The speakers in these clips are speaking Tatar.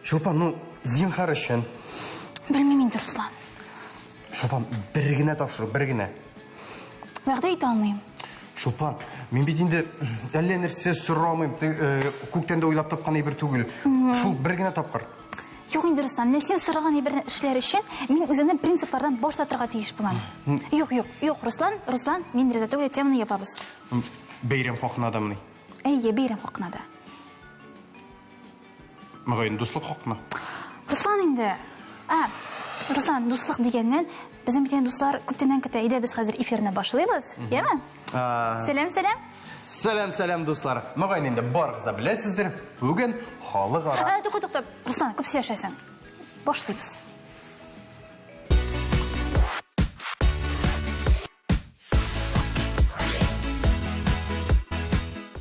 Чулпан, ну, зинхар өчен. Белмим инде, Руслан. Чулпан, бер генә тапшыру, бер генә. Вәгъдә итә алмыйм. Чулпан, мин бит инде әллә нәрсә сорамыйм, э, күктән дә уйлап тапкан әйбер түгел. Шул бер генә тапкыр. Юк инде, Руслан, менә син сораган әйберне эшләр өчен мин үземнең принциплардан баш тартырга тиеш булам. Юк, юк, юк, Руслан, Руслан, мин риза түгел, теманы ябабыз. Бәйрәм хакына дамыни? Әйе, бәйрәм хакына да. Мөгаен, дуслык хакына. Руслан инде. А, Руслан, дуслык дигәннән, безнең бит инде дуслар күптәннән көтә. Әйдә, без хәзер эфирны башлыйбыз, яме? Сәлам, сәлам. Сәлам, сәлам, дуслар. Мөгаен инде барыгыз да беләсездер, бүген халыкара... Ә, тукта, тукта, Руслан, күп сөйләшәсең. Башлыйбыз.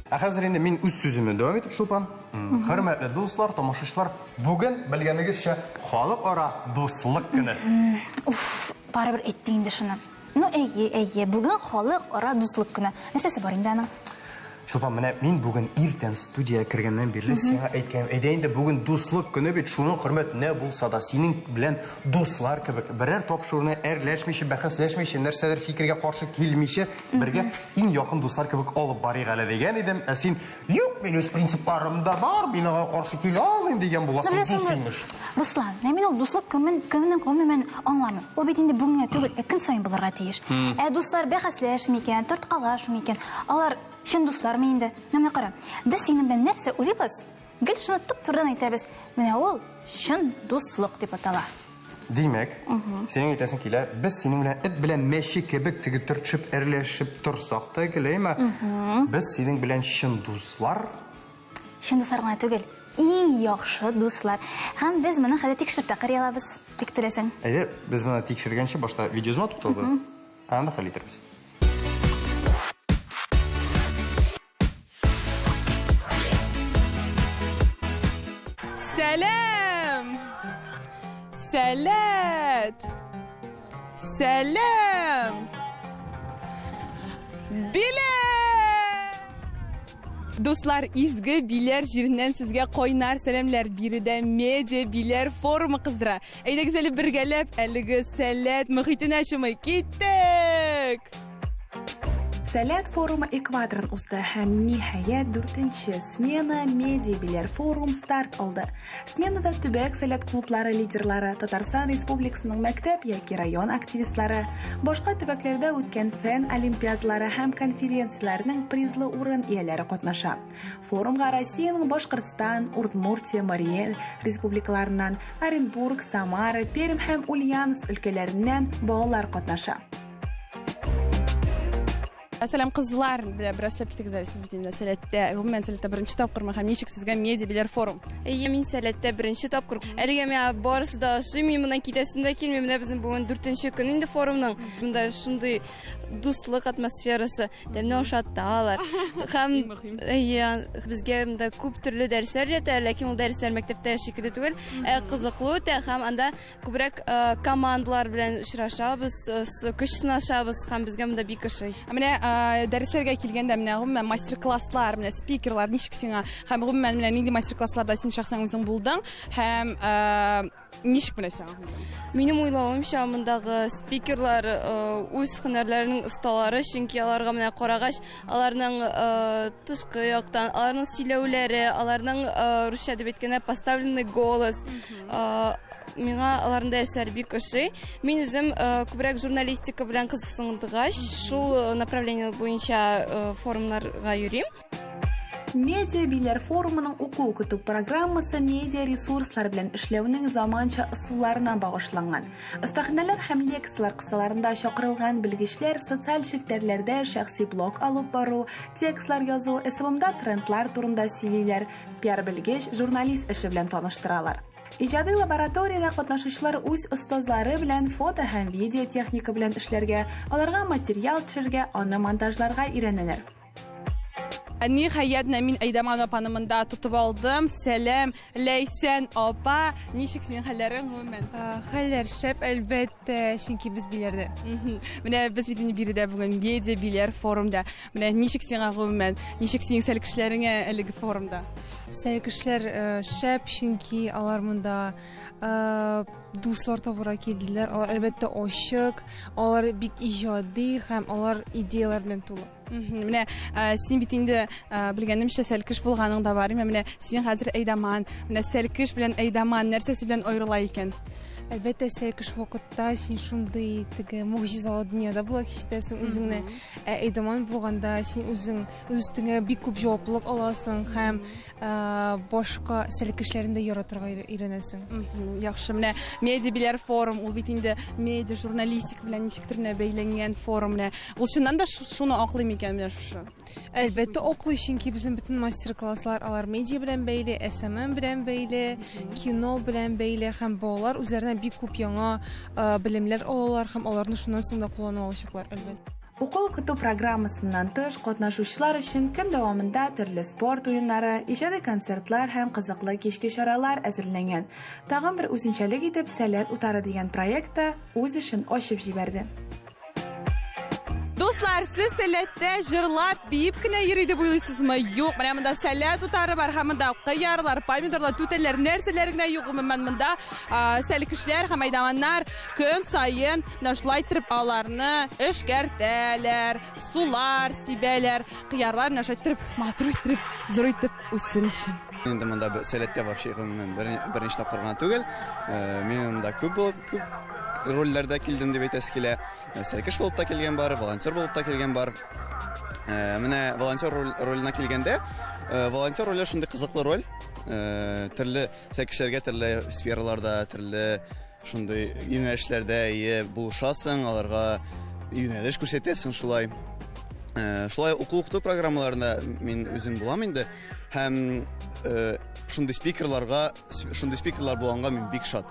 Ә хәзер инде мин үз сүземне дәвам итеп, Чулпан. Хөрмәтле дуслар, тамашачылар, бүген белгәнегезчә халыкара дуслык көне. Уф, барыбер әйттең инде шуны. Ну, әйе, әйе, бүген халыкара дуслык көне. Нәрсәсе бар инде аның? Чулпан, менә мин бүген иртән студиягә кергәннән бирле сиңа әйткән, әйдә инде бүген дуслык көне бит, шуның хөрмәтенә булса да, синең белән дуслар кебек берәр тапшыруны әрләшмичә, бәхәсләшмичә, нәрсәдер фикергә каршы килмичә, бергә иң якын дуслар кебек алып барыйк әле дигән идем. Ә син, юк, мин үз принципларым да бар, мин аңа каршы килә алмыйм дигән буласың, дус имеш. Руслан, менә мин ул дуслык көнен, көнен гомумән аңламыйм. Ул бит инде бүген генә түгел, ә көн саен булырга тиеш. Ә дуслар бәхәсләшми икән, тарткалашмый икән, алар чын дуслармы инде? Менә кара, без синең белән нәрсә уйлыйбыз, гел шуны туп-турыдан әйтәбез. Менә ул чын дуслык дип атала. Димәк, синең әйтәсең килә, без синең белән эт белән мәче кебек теге төртешеп, әрләшеп торсак та, гел, әйме? Без синең белән чын дуслар. Чын дуслар гына түгел, иң яхшы дуслар. Һәм без моны хәзер тикшереп тә карый алабыз, бик теләсәң. Әйдә, без моны тикшергәнче башта видеозма тукталды. Анда хәл итербез. Сәлам! Сәләт! Сәлам! Биләр! Дуслар, изге Биләр җиреннән сезгә кайнар сәламләр. Биредә медиа Биләр форумы кыздыра. Әйдәгез әле бергәләп әлеге сәләт мөхитенә чумыйк. Киттек! Сәләт форумы экваторын узды һәм ниһаять дүртенче смена медиа Биләр форум старт алды. Сменада төбәк сәләт клублары лидерлары, Татарстан Республикасының мәктәп яки район активистлары, башка төбәкләрдә үткән фән олимпиадалары һәм конференцияләрнең призлы урын ияләре катнаша. Форумга Россиянең Башкортстан, Удмуртия, Марий Эл республикаларыннан, Оренбург, Самара, Пермь һәм Ульяновск өлкәләреннән балалар катнаша. Сәлам, кызлар, белән бераз сөйләп китегез әле, сез бит инде Сәләттә, гомумән Сәләттә беренче тапкырмы һәм ничек сезгә медиа Биләр форум? Әйе, мин Сәләттә беренче тапкыр. Әлегә миңа барысы да ошый, мин моннан китәсем дә килми. Менә безнең бүген дүртенче көн инде форумның. Монда шундый дуслык атмосферасы, тәмле ашаталар. Һәм әйе, безгә монда күп төрле дәресләр өйрәтәләр, ләкин ул дәресләр мәктәптә шикелле түгел, ә кызыклы үтә һәм анда Күбрәк э, командалар белән очрашабыз, э, көч сынашабыз һәм безгә монда бик ошый. Ә менә э, дәресләргә килгәндә, менә гомумән мастер-класслар, менә спикерлар ничек сиңа? Һәм гомумән менә нинди мастер-классларда син шәхсән үзең булдың һәм ничек менә сиңа? Минем уйлавымча, мондагы спикерлар үз һөнәрләренең осталары, чөнки аларга менә карагач, аларның тышкы яктан, аларның сөйләүләре, аларның русча дип әйткәндә поставленный голос, Миңа аларның дәресләре бик ошый. Мин үзем күбрәк журналистика белән кызыксындыгач, шул направление буенча форумнарга йөрим. Медиа Биләр форумының уку-укыту программасы медиа ресурслар белән эшләүнең заманча ысулларына багышланган. Остаханәләр һәм лекцияләр кысаларында чакырылган белгечләр социаль челтәрләрдә шәхси блог алып бару, текстлар язу, СММда трендлар турында сөйлиләр, Пиар-белгеч, журналист эше белән таныштыралар. Иҗади лабораториядә катнашучылар үз остазлары белән фото һәм видео техника белән эшләргә, аларга материал төшерергә, аны монтажларга өйрәнәләр. Ниһаять, менә мин Әйдаман апаны монда тотып алдым. Сәлам, Ләйсән апа, ничек синең хәлләрең гомумән? Хәлләр шәп, әлбәттә, чөнки без Биләрдә. Менә без бит инде биредә бүген медиа Биләр форумда. Менә ничек сиңа гомумән, ничек синең сәлкешләреңә әлеге форумда? Сәлкешләр шәп, чөнки алар монда дуслар табырга килделәр. Алар, әлбәттә, ачык, алар бик иҗади һәм алар идеяләр белән тулы. Менә син бит инде белгәнемчә сәлкеш булганың да бар. Менә син хәзер әйдаман. Менә сәлкеш белән әйдаман нәрсәсе белән аерыла икән? Әлбәттә, сәлкеш вакытта син шундый теге могҗизалы дөньяда була хис итәсең үзеңне. Ә әйдаман булганда син үзең үз өстеңә бик күп җаваплылык аласың һәм башка сәлкешләрне дә яратырга өйрәнәсең. Яхшы, менә медиа биләр форум, ул бит инде медиа журналистика белән ничектер менә бәйләнгән форум менә. Ул чыннан да шуны аклый микән менә шушы? Әлбәттә, аклый, чөнки безнең бөтен мастер-класслар алар медиа белән бәйле, SMM белән бәйле, кино белән бәйле һәм балалар үзләренә бик күп яңа белемнәр алалар һәм аларны шуннан соң да куллана алачаклар, әлбәттә. Уку-укыту программасыннан тыш, катнашучылар өчен көн дәвамында төрле спорт уеннары, иҗади концертлар һәм кызыклы кичке чаралар әзерләнгән. Тагын бер үзенчәлек итеп Сәләт утары дигән проект та үз эшен ачып җибәрде. Дуслар, сез Сәләттә җырлап, биеп кенә йөри дип уйлыйсызмы? Юк, менә монда Сәләт утары бар һәм монда кыярлар, помидорлар, түтәлләр, нәрсәләр генә юк. Гомумән, монда сәлкешләр һәм әйдаманнар көн саен менә шулай иттереп аларны эшкәртәләр, сулар сибәләр. Кыярлар менә шулай иттереп, матур иттереп, зур итеп үссен өчен. Инде монда Сәләттә вообще гомумән беренче тапкыр гына түгел. Мин монда күп булып, күп рольләрдә килдем дип әйтәсе килә. Сәлкеш булып та килгән бар, волонтер булып та килгән бар. Менә волонтер роленә килгәндә, волонтер роле шундый кызыклы роль. Төрле сәлкешләргә төрле сфераларда, төрле шундый юнәлешләрдә ие булышасың, аларга юнәлеш күрсәтәсең шулай. Шулай уку-укыту программаларында мин үзем булам инде. Һәм шундый спикерларга, шундый спикерлар булганга мин бик шат.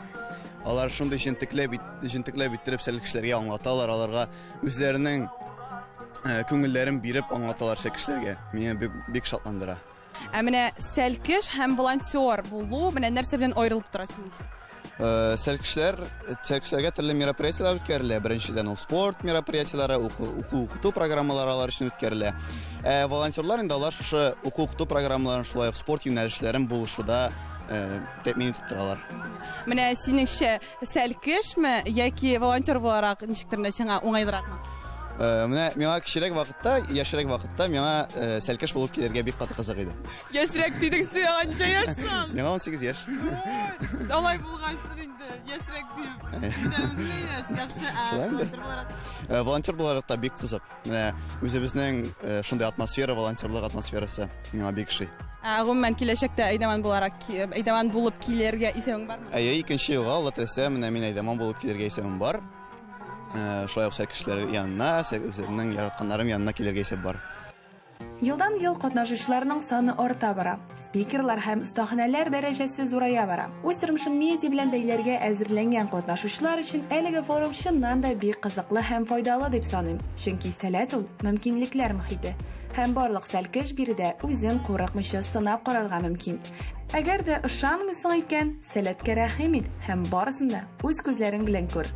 Алар шундый җентекләп, җентекләп иттереп сәлкешләргә аңлаталар, аларга үзләренең күңелләрен биреп аңлаталар сәлкешләргә. Мине бик, бик шатландыра. Ә менә сәлкеш һәм волонтер булу менә нәрсә белән аерылып тора синең өчен? Сәлкешләр, сәлкешләргә төрле мероприятиеләр үткәрелә. Беренчедән ул спорт мероприятиеләре, уку, уку-укыту программалары алар өчен үткәрелә. Ә волонтерлар инде алар шушы уку-укыту программаларын, шулай ук спорт юнәлешләрен булышуда тәэмин итеп торалар. Менә синеңчә сәлкешме яки волонтер буларак ничектер менә сиңа уңайлыракмы? Менә миңа кечерәк вакытта, яшьрәк вакытта миңа сәлкеш булып килергә бик каты кызык иде. Яшьрәк дидең, сиңа ничә яшь соң? Миңа 18 яшь. Алай булгачтыр инде, яшьрәк дип. Үзенә яшь, яхшы, ә волонтер буларак? Волонтер буларак та бик кызык. Менә үзебезнең шундый атмосфера, волонтерлык атмосферасы миңа бик ошый. Ә гомумән киләчәктә әйдаман буларак, әйдаман булып килергә исәбең бармы? Әйе, икенче елга, Алла теләсә, менә мин әйдаман булып килергә исәбем бар. Шулай ук сәлкешләр янына, үземнең яратканнарым янына килергә исәп бар. Елдан-ел катнашучыларның саны арта бара. Спикерлар һәм остаханәләр дәрәҗәсе зурая бара. Үз тормышын медиа белән бәйләргә әзерләнгән катнашучылар өчен әлеге форум чыннан да бик кызыклы һәм файдалы дип саныйм. Чөнки сәләт ул, мөмкинлекләр мохите. Һәм барлык сәлкеш биредә үзен курыкмыйча сынап карарга мөмкин. Әгәр дә ышанмыйсың икән, сәләткә рәхим ит һәм барысын да үз күзләрең белән күр.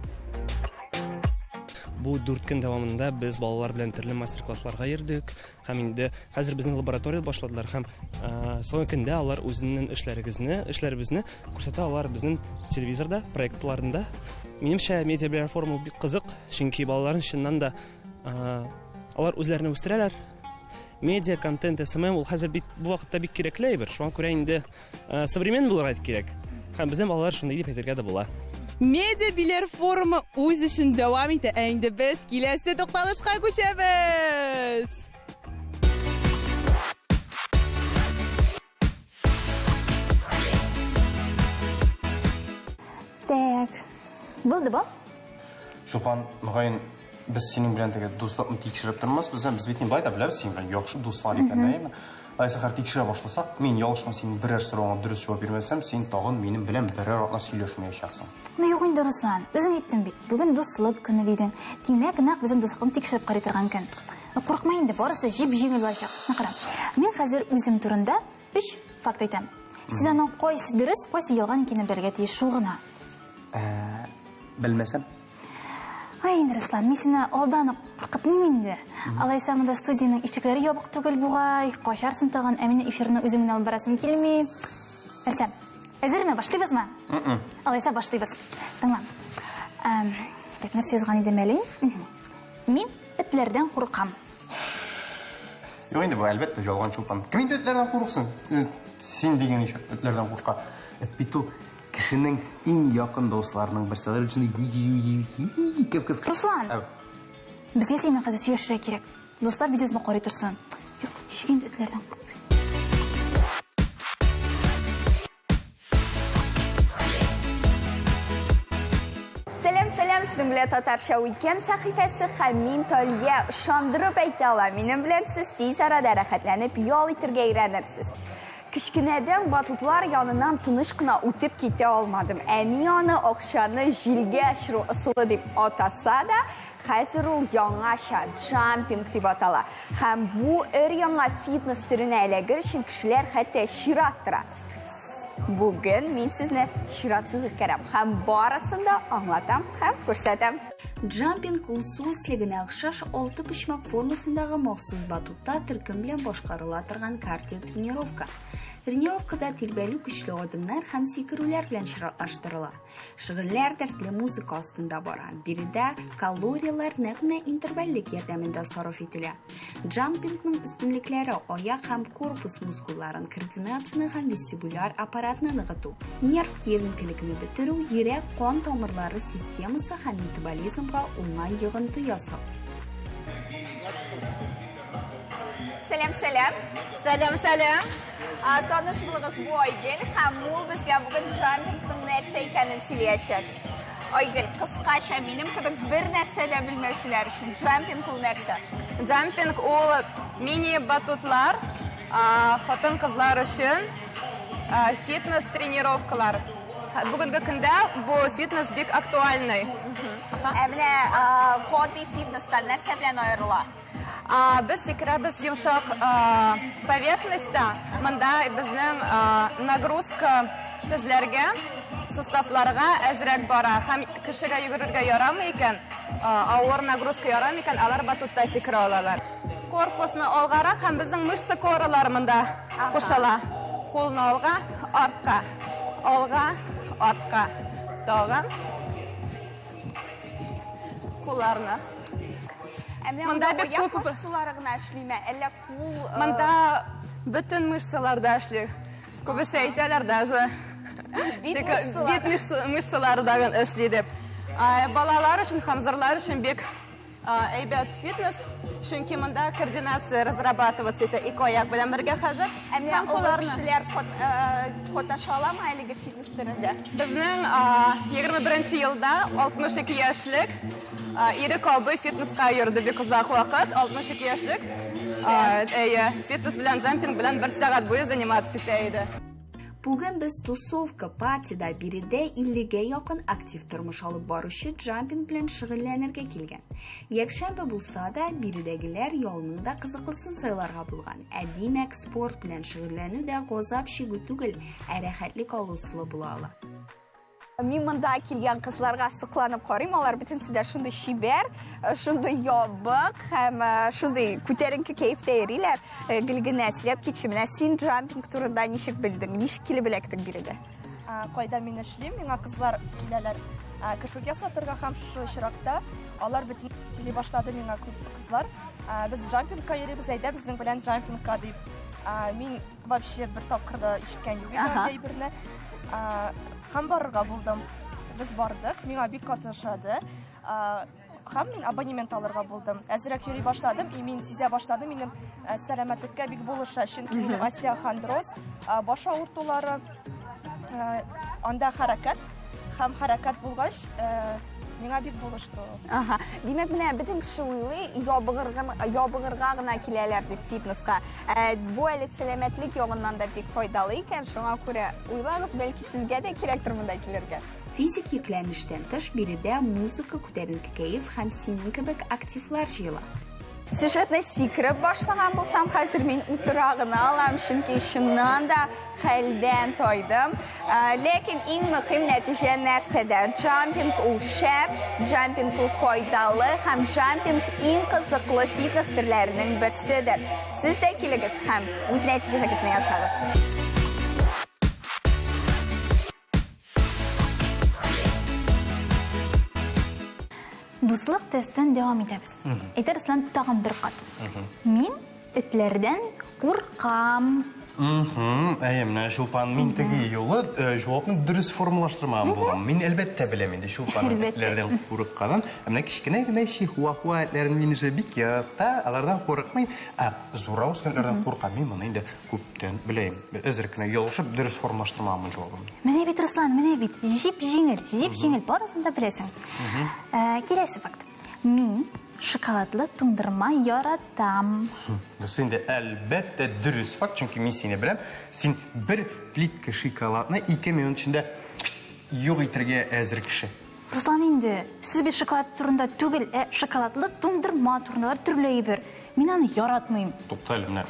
Бу 4 көн дәвамында без балалар белән төрле мастер-классларга йөрдек һәм инде хәзер безнең лаборатория башладылар һәм соңгы көндә алар үзенең эшләрегезне, эшләребезне күрсәтә алар безнең телевизорда, проектларында. Минемчә, медиа белән форум ул бик кызык, чөнки балаларын чыннан да алар үзләрен үстерәләр. Медиа, контент, SMM ул хәзер бит бу вакытта бик кирәкле әйбер. Шуңа күрә инде современный булырга кирәк. Һәм безнең балалар шундый дип әйтергә дә була. Медиа биләр форумы үз эшен дәвам итә. Ә инде без киләсе тукталышка күчәбез. Так, булды бу? Чулпан, мөгаен, без синең белән теге дуслыкны тикшереп тормасбыз, без бит инде болай да беләбез синең белән яхшы дуслар икәнне, әйеме? Алайса хәзер тикшерә башласак, мин ялгышмасам синең берәр соравыңа дөрес җавап бирмәсәм, син тагын минем белән берәр атна сөйләшмәячәксең. Ну юк инде, Руслан, үзең әйттең бит, бүген дуслык көне дидең. Димәк, нәкъ безнең дуслыкны тикшереп карый торган көн. Ну, курыкма инде, барысы җип-җиңел булачак. Менә кара. Мин хәзер үзем турында өч факт әйтәм. Син аның кайсы дөрес, кайсы ялган икәнен белергә тиеш, шул гына. Ә, белмәсәм? Ай, инде, Руслан, мин сине алдан ук куркытмыйм инде. Алайса монда студиянең ишекләре ябык түгел бугай, качарсың тагын, ә минем эфирны үзем генә алып барасым килми. Нәрсә, әзерме, башлыйбызмы? Алайса башлыйбыз. Тыңла. Так, нәрсә язган идем әле? Мин этләрдән куркам. Юк инде бу, әлбәттә, ялган чулпан. Кем инде этләрдән курыксын? Син дигән ишек этләрдән курка. Эт бит ул кешенең иң якын дусларының берсе. Алар өчен кеф кеф. Руслан! Безгә синең хәзер сөйләшергә кирәк. Дуслар видеосын карый торсын. Юк, ничек инде этләрдән куркмый? Сәлам, сәлам, сезнең белән Татарча Weekend сәхифәсе һәм мин Талия. Ышандырып әйтә алам, минем белән сез тиз арада рәхәтләнеп ял итергә өйрәнерсез. Кечкенәдән батутлар яныннан тыныч кына үтеп китә алмадым. Әни аны акчаны җилгә очыру ысулы дип атаса да, хәзер ул яңача джампинг дип атала. Һәм бу өр-яңа фитнес төренә эләгер өчен кешеләр хәтта чират тора. Бүген мин сезне чиратсыз үткәрәм һәм барысын да аңлатам һәм күрсәтәм. Джампинг ул су өслегенә охшаш алтыпочмак формасындагы махсус батутта төркем белән башкарыла торган кардиотренировка. Тренировкада тирбәлү көчле адымнар һәм сикерүләр белән чиратлаштырыла. Шөгыльләр дәртле музыка астында бара. Биредә калорияләр нәкъ менә интервальлек ярдәмендә сарыф ителә. Джампингның өстенлекләре аяк һәм корпус мускулларын, координацияне һәм вестибуляр аппаратны ныгыту, нерв киеренкелекне бетерү, йөрәк-кан тамырлары системасы һәм метаболизмга уңай йогынты ясау. Сәлам, сәлам. Сәлам, сәлам. Таныш булыгыз, бу Айгөл һәм ул безгә бүген джампингның нәрсә икәнен сөйләячәк. Айгөл, кыскача, минем кебек бер нәрсә дә белмәүчеләр өчен джампинг ул нәрсә? Джампинг ул мини-батутлар, хатын-кызлар өчен фитнес-тренировкалар. Бүгенге көндә бу фитнес бик актуальный. Ә менә гади фитнестан нәрсә белән аерыла? Без сикерәбез йомшак поверхностьта. Монда безнең нагрузка тезләргә, суставларга әзрәк бара. Һәм кешегә йөгерергә ярамый икән, авыр нагрузка ярамый икән, алар батутта сикерә алалар. Корпусны алгарак һәм безнең мышца коралары монда кушыла. Кулны алга, артка, алга, артка. Тагын. Кулларны. Ә менә Монда монда бик аяк күп мышцалары гына эшлиме, әллә кул? Монда бөтен мышцалар да эшли. Күбесе әйтәләр даже. Бит мышцалары. Бит мышцалары да эшли дип. Балалар өчен һәм зурлар өчен бик әйбәт фитнес, чөнки монда координация разрабатываться итә ике аяк белән бергә хәзер. Ә менә олы кешеләр катнаша аламы әлеге фитнес төрендә? Безнең 21 елда 62 яшьлек Ирек абый фитнеска йөрде бик озак вакыт, 62 яшьлек. Әйе, фитнес белән джампинг белән бер сәгать буе заниматься итә иде. Бүген без тусовка, патида, биредә 50гә якын актив тормыш алып баручы джампинг белән шөгыльләнергә килгән. Якшәмбе булса да, биредәгеләр ялның да кызыклысын сайларга булган. Ә димәк, спорт белән шөгыльләнү дә газап чигү түгел, ә рәхәтлек алу ысулы була ала. Мин монда килгән кызларга сокланып карыйм, алар бөтенесе дә шундый чибәр, шундый ябык һәм шундый күтәренке кәефтә йөриләр. Гел генә сөйләп китче, менә син джампинг турында ничек белдең, ничек килеп эләктең бирегә? Кайда мин эшлим, миңа кызлар киләләр керфек ясатырга һәм шушы очракта алар бөтен сөйли башлады миңа күп кызлар. Без джампингка йөрибез, әйдә безнең белән джампингка дип. Мин вообще бер тапкыр да ишеткән юк иде андый әйберне. Һәм барырга булдым. Без бардык, миңа бик каты ошады. Һәм мин абонемент алырга булдым. Әзрәк йөри башладым, и мин сизә башладым, минем сәламәтлеккә бик булыша, чөнки минем остеохондроз, баш авыртулары, анда хәрәкәт, һәм хәрәкәт булгач, миңа бик булышты ул. Ага. Димәк, менә бөтен кеше уйлый, ябыгырга гына киләләр дип фитнеска. Бу әле сәламәтлек ягыннан да бик файдалы икән, шуңа күрә уйлагыз, бәлки сезгә дә кирәктер монда килергә. Физик йөкләнештән тыш, биредә музыка, күтәренке кәеф һәм синең кебек активлар җыела. Сюжетны сикереп башлаган булсам, хәзер мин утыра гына алам, чөнки чыннан да хәлдән тайдым. Ләкин иң мөһим нәтиҗә нәрсәдә? Джампинг ул шәп, джампинг ул файдалы һәм джампинг иң кызыклы фитнес төрләренең берседер. Сез дә килегез һәм үз нәтиҗәгезне ясагыз. Дуслык тестын дәвам итәбез. Әйтә Руслан тагын бер кат. Мин этләрдән куркам. Әйе, менә Чулпан, мин теге юлы э, җавапны дөрес формалаштырмаган булам. Мин әлбәттә беләм инде Чулпанның этләрдән курыкканын. Ә менә кечкенә генә чихуахуа этләрен мин уже бик ярата, алардан курыкмый. Ә зуррак үскән этләрдән куркам. Мин моны инде Күптән беләм. Әзер кенә ялгышып дөрес формалаштырмаганмын җавабымны. Менә бит, Руслан, менә бит. Җип-җиңел, җип-җиңел, барысын да беләсең. Ә, киләсе факт. Мин шоколадлы туңдырма яратам. Бусы инде әлбәттә дөрес факт, чөнки мин сине беләм. Син бер плитка шоколадны 2 минут эчендә юк итәргә әзер кеше. Руслан инде, сүз бит шоколад турында түгел, ә шоколадлы туңдырма турында, алар төрле әйбер. Мин аны яратмыйм. Тукта әле, менә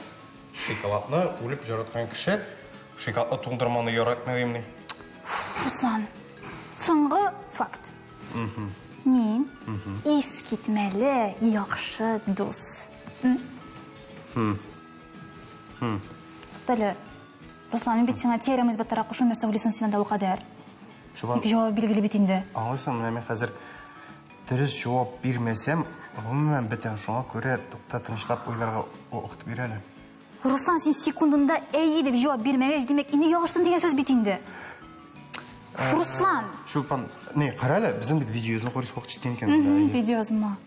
Шоколадны үлеп яраткан кеше шоколадлы туңдырманы яратмый димени? Руслан, соңгы факт. Мин искитмәле яхшы дус. Туктале, Руслан, мин бит сиңа теорема исбатларга кушмыйм, нәрсә уйлыйсың син анда ул кадәр? Чулпан, Җавап билгеле бит инде. Аңлыйсың, менә мин хәзер дөрес җавап бирмәсәм, гомумән бетәм. Шуңа күрә тукта, тынычлап уйларга вакыт бир әле. Руслан, син секундында әйе дип җавап бирмәгәч, димәк, инде ялгыштым дигән сүз бит инде. Руслан! Чулпан, не, кара әле, безнең бит видеоязма карыйсы вакыт җиткән икән. Видеоязма.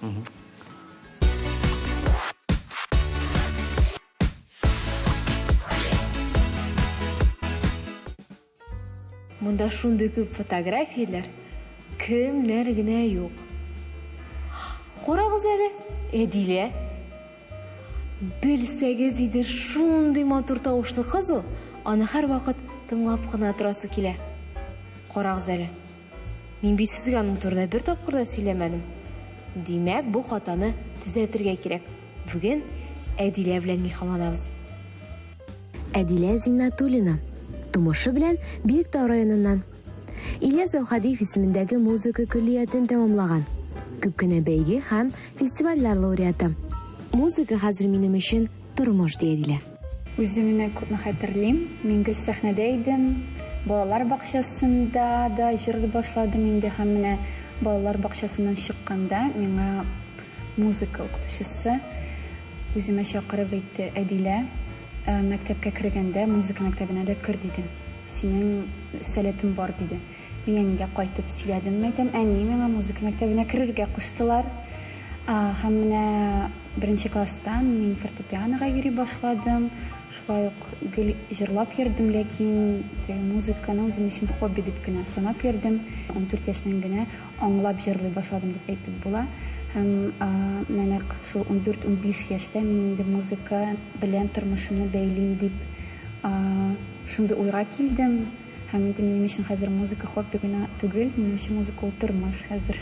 Монда шундый күп фотографияләр, кемнәр генә юк. Карагыз әле, Әдилә. Белсәгез иде, шундый матур тавышлы кыз ул, аны һәрвакыт тыңлап кына торасы килә. Карагыз әле. Мин бит сезгә аның турында бер тапкыр да сөйләмәдем. Димәк, бу хатаны төзәтергә кирәк. Бүген Әдилә белән михамланабыз. Әдилә Зиннатуллина, тумышы белән Биектау районыннан. Ильяс Әүхәдиев исемендәге музыка көллиятен тәмамлаган. Күп кенә бәйге һәм фестивальләр лауреаты. Музыка хәзер минем өчен тормыш, ди Әдилә. Үземне күпме хәтерлим, мин гел сәхнәдә идем. Балалар бакчасында да җырлый башладым инде һәм менә балалар бакчасыннан чыкканда миңа музыка укытучысы Үземә чакырып әйтте, Әдилә, мәктәпкә кергәндә музыка мәктәбенә дә кер, диде. Синең сәләтең бар, диде. Мин әнигә кайтып сөйләдем, әйтәм, әни, миңа музыка мәктәбенә керергә куштылар. Һәм менә беренче класстан мин фортепианога йөри башладым. Шулай ук гел җырлап йөрдем, ләкин теге музыканы үзем өчен хобби дип кенә санап йөрдем. 14 яшьтән генә аңлап җырлый башладым дип әйтеп була. Һәм менә нәкъ шул 14-15 яшьтә мин инде музыка белән тормышымны бәйлим дип шундый уйга килдем. Һәм инде минем өчен хәзер музыка хобби генә түгел, минем өчен музыка ул тормыш хәзер.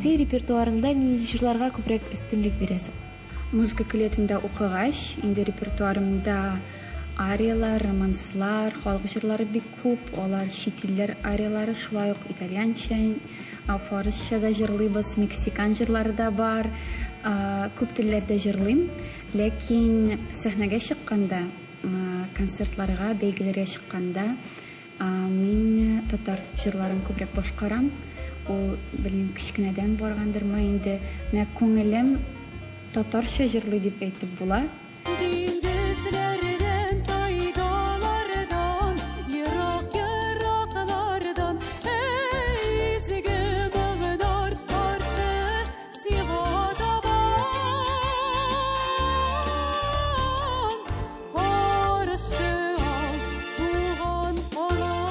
Син репертуарыңда нинди җырларга күбрәк өстенлек бирәсең? Музыка көллиятендә укыгач, инде репертуарымда арияләр, романслар, халык җырлары бик күп. Алар чит илләр арияләре, шулай ук итальянча, фарысча да җырлыйбыз, мексикан җырлары да бар. Күп телләрдә җырлыйм, ләкин сәхнәгә чыкканда, концертларга, бәйгеләргә чыкканда, Мин татар җырларын күбрәк башкарам. Ул, белмим, кечкенәдән баргандырмы инде. Менә күңелем татарча җырлый дип әйтеп була. Диңгезләрдән, тайгалардан, ерак-ераклардан, әй, изге моңнар тартты сиңа табан. Каршы ал, туган калам.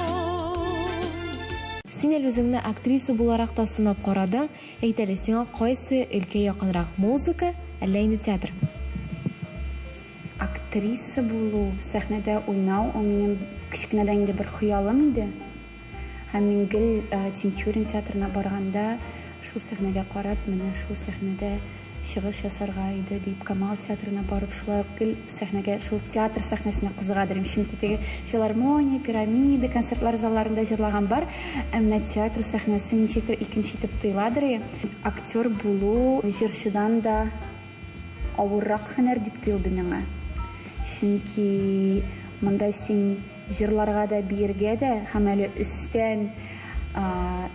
Син әле үзеңне актриса буларак та сынап карадың. Әйт әле, сиңа кайсы өлкә якынрак, музыка, әллә инде театр? Актриса булу, сәхнәдә уйнау ул минем кечкенәдән инде бер хыялым иде. Һәм мин гел Тинчурин театрына барганда шул сәхнәгә карап, менә шул сәхнәдә чыгыш ясарга иде дип, Камал театрына барып, шулай ук гел сәхнәгә, шул театр сәхнәсенә кызыгадыр идем. Чөнки теге филармония, пирамида, концертлар залларында җырлаган бар, ә менә театр сәхнәсе ничектер икенче итеп тоеладыр. Актер булу җырчыдан да авыррак һөнәр дип тоелды миңа. Чөнки монда син Җырларга да, биергә дә һәм әле өстән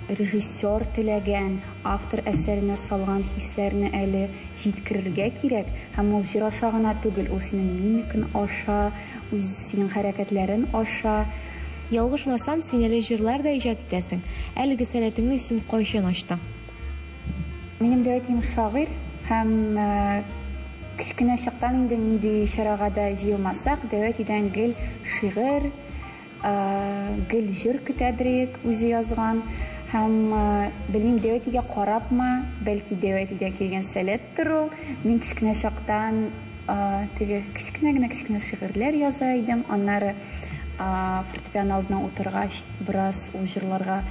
режиссер теләгән, автор әсәренә салган хисләрне әле җиткерергә кирәк. Һәм ул җыр аша гына түгел, ул синең мимикаң аша, үз синең хәрәкәтләрең аша. Ялгышмасам, син әле җырлар да иҗат итәсең. Әлеге сәләтеңне син кайчан ачтың? Минем дәү әтием шагыйрь һәм кечкенә чактан инде нинди чарага да җыелмасак, дәү әтидән гел шигырь, гел җыр көтәдер идек, үзе язган. Һәм, белмим, дәү әтигә карапмы, бәлки дәү әтидән килгән сәләттер ул. Мин кечкенә чактан теге кечкенә генә кечкенә шигырьләр яза идем. Аннары фортепиано алдына утыргач, бераз ул җырларга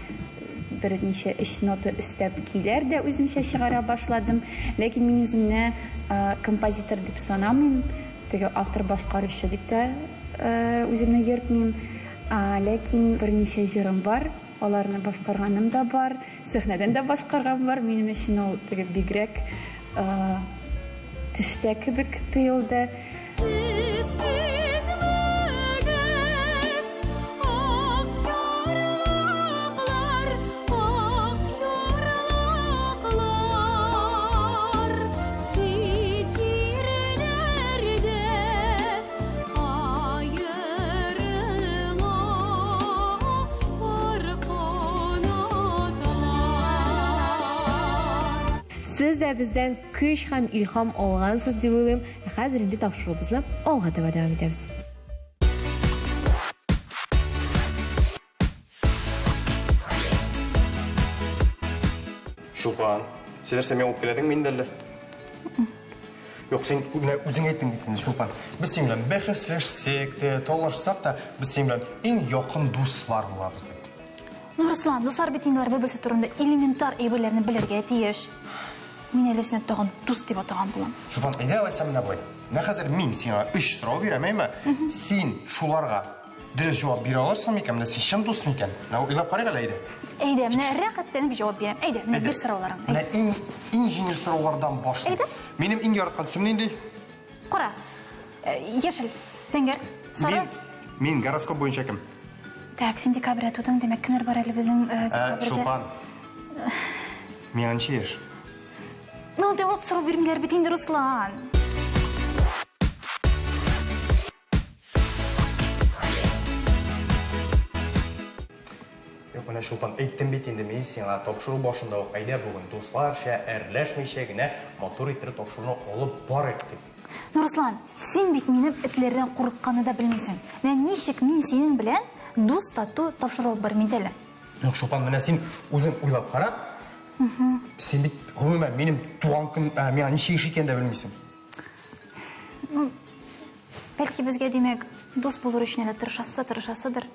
берничә өч нота өстәп көйләр дә үземчә чыгара башладым. Ләкин мин үземне композитор дип санамыйм, теге автор-башкаручы дип тә үземне йөртмим. Ләкин берничә җырым бар, аларны башкарганым да бар, сәхнәдән дә башкарган бар. Минем өчен ул теге бигрәк төштә кебек тоелды. Сез дә бездән көч һәм илһам алгансыз дип уйлыйм. Ә хәзер инде тапшыруыбызны алга таба дәвам итәбез. Чулпан, син нәрсә миңа үпкәләдеңме инде әллә? Юк, син менә үзең әйттең бит инде, Чулпан. Без синең белән бәхәсләшсәк тә, талашсак та, без синең белән иң якын дуслар булабыз дип. Ну, Руслан, дуслар бит инде алар бер-берсе турында элементар әйберләрне белергә тиеш. Мин әле сине тагын дус дип атаган булам. Чулпан, әйдә алайса менә болай. Менә хәзер мин сиңа өч сорау бирәм, әйме? Син шуларга дөрес җавап бирә алырсың микән? Менә син чын дус микән? Менә уйлап карыйк әле, әйдә. Әйдә, менә рәхәтләнеп җавап бирәм. Әйдә, менә бир сорауларыңны. Менә иң иң җиңел сораулардан башлыйм. Әйдә. Минем иң яраткан төсем нинди? Кара. Э, яшел, зәңгәр, сары. Мин, мин гороскоп буенча кем? Так, син декабрьдә тудың, димәк, кемнәр бар әле безнең э, Ә, декабрьдә? Чулпан. Миңа ничә яшь? Ну, андый вакыт сорау бирмиләр бит инде, Руслан. Юк, менә Чулпан, әйттем бит инде мин сиңа тапшыру башында ук, әйдә бүген дусларча, әрләшмичә генә матур иттереп тапшыруны алып барыйк дип. Ну, Руслан, син бит минем этләрдән курыкканны да белмисең. Менә ничек мин синең белән дус тату тапшыру алып барыйм инде әле? Юк, Чулпан, менә син үзең уйлап кара. Син бит гомумән минем туган көн, ә, миңа ничә яшь икәнен дә белмисең. Ну, бәлки безгә, димәк, дус булыр өчен әле тырышасы, тырышасыдыр.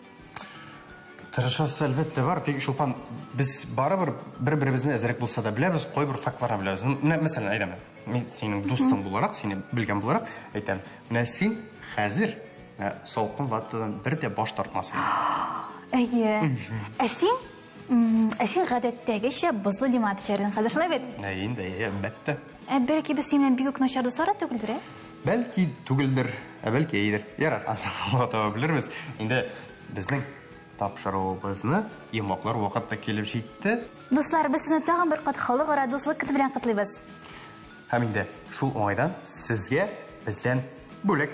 Тырышасы әлбәттә бар, тик Чулпан, без барыбер бер-беребезне әзрәк булса да беләбез, кайбер фактларны беләбез. Менә мәсәлән, әйдә, мин синең дустың буларак, сине белгән буларак әйтәм. Менә син хәзер менә салкын латтедан бер дә баш тартмасың. Әйе. Ә син Ә син гадәттәгечә бозлы лимонад эчәрдең хәзер, шулай бит? Ә инде, әйе, әлбәттә. Ә бәлки без синең белән бик үк начар дуслар да түгелдер, ә? Бәлки түгелдер, ә бәлки әйедер. Ярар, анысын алга таба белербез. Инде безнең тапшыруыбызны йомгаклар вакыт та килеп җитте. Дуслар, без сезне тагын бер кат Халыкара дуслык көне белән котлыйбыз. Һәм инде шул уңайдан сезгә бездән бүләк.